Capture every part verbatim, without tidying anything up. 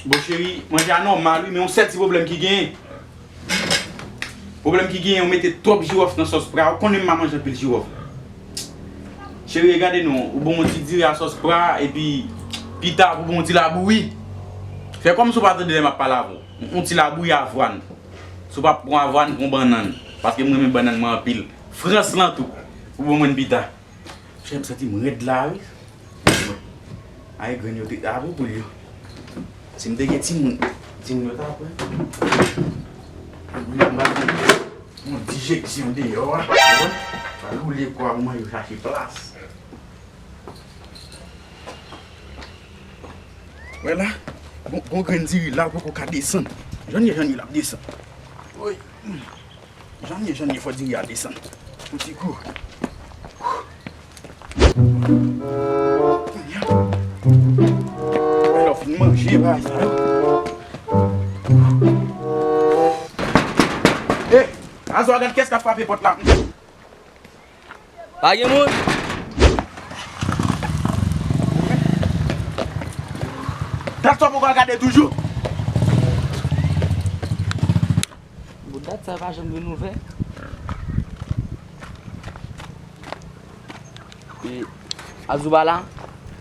Bon, cheri, manje a nòmal, wi, men yon sèl ti pwoblèm ki genyen. Pwoblèm ki genyen, ou mete twòp jiwòf nan sòs pra. Ou konnen m pa manje anpil jiwòf. Cheri, gade non, ou ban m yon ti diri a sòs pra, epi pita pou ban m yon ti labouyi. Fè kòmsi ou pa tande lè m ap pale avè w. Yon ti labouyi avwàn. Si w pa pran avwàn, pran bannann. Paske m renmen bannann mwen anpil. Frans lan tou. Pou ban mwen pita. Chè, m santi m rèd la, wi. Ay, grenn yo te ta pou poul yo. Si m te gen timoun, timoun yo ta pran. Mwen, m ap gen yon dijeksyon deyò a. Ou konprann? Pa woule kò a pou manje, chache plas. Wè la, gon, gon grenn diri la, l poko ka desann. Jan ye, jan ye, l ap desann. Woy. Jan ye, jan ye, fò diri a desann. Yon ti kou. Kounye a, lè w fin manje bagay sa yo. Hey, Azò, gad kiyès k ap frape pòt la. Pa gen moun? Dat sa w poko al gade toujou? Bon, dat sa pa janm vin ouvè. E Azouba la?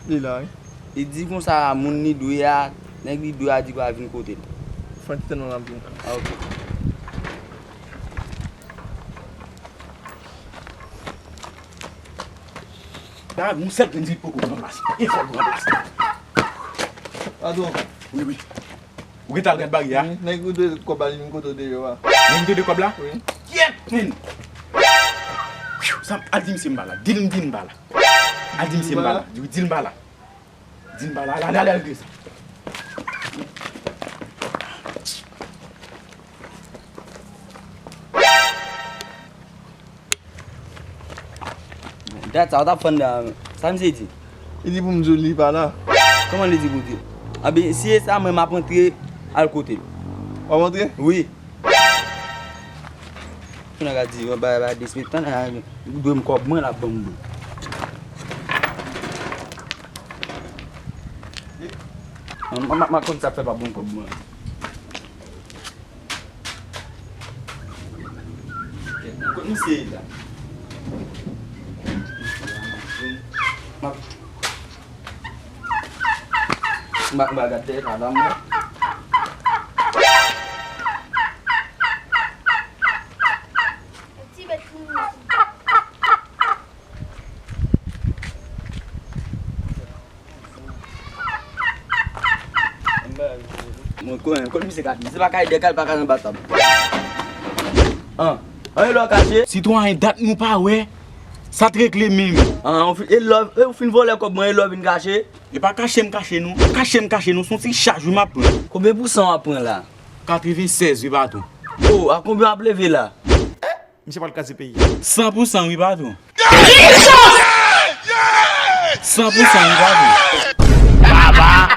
Li la, wi. Li di konsa, moun li dwe a, nèg li dwe a di pa vin kote l. Fè yon ti tann mwen ap vin. Ah, ok. Da, yon sèl grenn diri poko ranplase. E fò l ranplase. Patwon. Wi, wi. Ou gentan al gad baryè a? Wi, nèg ou dwe kòb la, li vin kote w deyò a. Nèg ou dwe kòb la? Wi. Kyèt, men! Sa, al di misye m pa la. Di l m di m pa la. Al di misye m pa la. Di, di l m pa la. Di m pa la. Al, al, al, al, al, al. Dat sa, w t ap fann la, sa misye di? Li di pou m di w li pa la. Kòman li di pou w di? Anben, si e sa, mwen m ap antre al kote l. W ap antre? Wi. Kounye a di, yon bagay pa disrespè, tann, li dwe m kòb mwen, l ap ban m bri. M, m, m, m konn sa fè pa bon kòb mwen. Kot misye ye la? M ap, m ap, m ap gade madanm mwen. Ti bèt pou nou. Mwen konnen, kot misye ka di? Se pa kay dèkal, pa kay anba tab. An, an, e lè w kache? Sitwayen, dat nou pa wè. Sa t regle menm? An, ou fin, e lè w, e ou fin vòlè kòb mwen, e lè w vin kache? E pa kache m kache nou. Kache m kache nou, se yon ti chaj wi m ap pran. Konbyen pousan w ap pran la? Katrevennsèz wi patwon. O, a konbyen w ap leve la? Misye pral kraze peyi a. San pou san wi patwon. San pou san wi patwon. Papa,